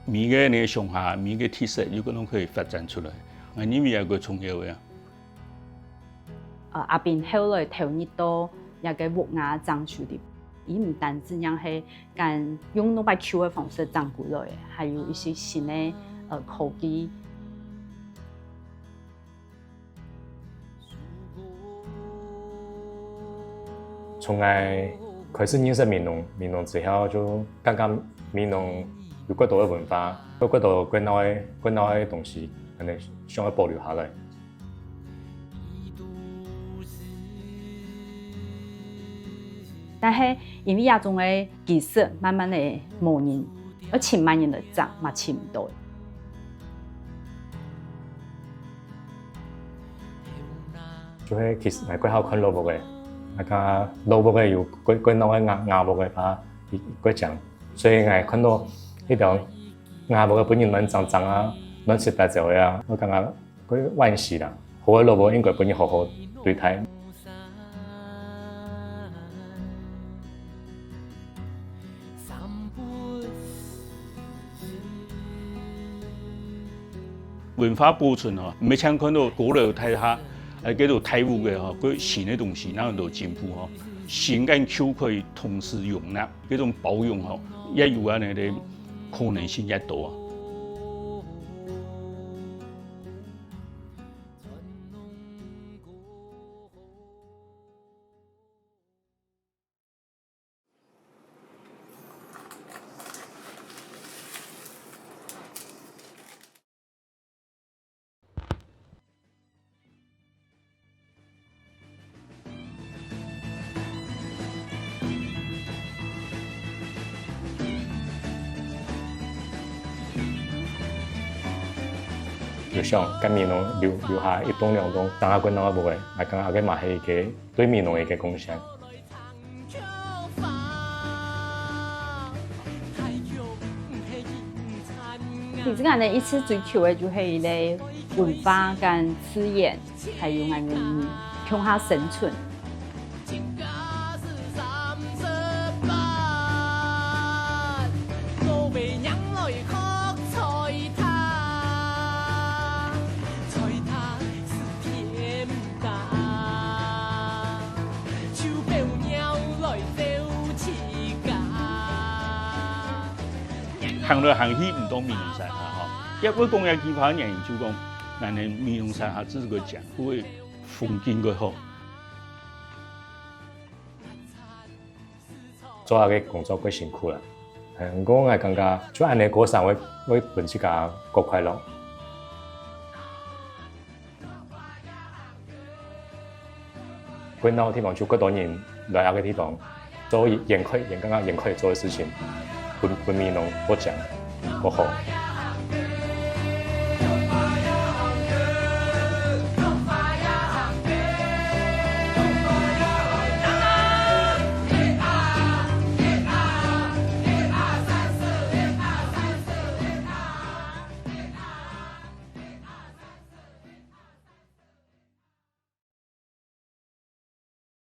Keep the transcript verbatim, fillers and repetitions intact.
每個人个想法，每個特色，有可能可以發展出來。𠊎認為這个重要个啊。呃，阿斌後來投入到這个屋瓦裝修裡，佢毋單止淨係敢用老板舊个方式裝過來，還有一些新个，呃，科技。 從𠊎開始認識美濃，美濃之後就感覺美濃有較多个文化，有較多較鬧个、較鬧个東西，恁呢想愛保留下來。但係因為這種个技術慢慢个無人，愛尋麼人來整，嘛尋毋到。 就係其實𠊎較好看老屋个，𠊎感覺老屋个有較、較鬧个瓦、瓦屋个比較靚，所以𠊎看到該種瓦屋个分人亂整整啊，亂七八糟个啊，𠊎感覺較惋惜啦。好个老屋應該分人好好對待。 文化保存哦，毋係淨看到高樓大廈，呃，該種大屋个吼，佢新个東西，哪有進步吼？新跟舊可以同時容納，該種包容吼，也有恁呢个可能性也多啊。 有想，該美濃留、留下一棟兩棟，當下過鬧个屋仔，𠊎感覺該嘛係一個對美濃个一個貢獻。 其實𠊎等一直追求个就係一個文化跟自然，還有𠊎等共下生存。 行來行去毋到美濃山下吼，也會講一句話，人就講，咱个美濃山下只係個講，因為風景較好。 做下个工作較辛苦啦。嗯，毋過𠊎感覺就恁呢過生活會、會分自家較快樂。過鬧个地方就較多人來該个地方，做原、原可以、原、感覺原可以做个事情，分、分美濃較靚、較好。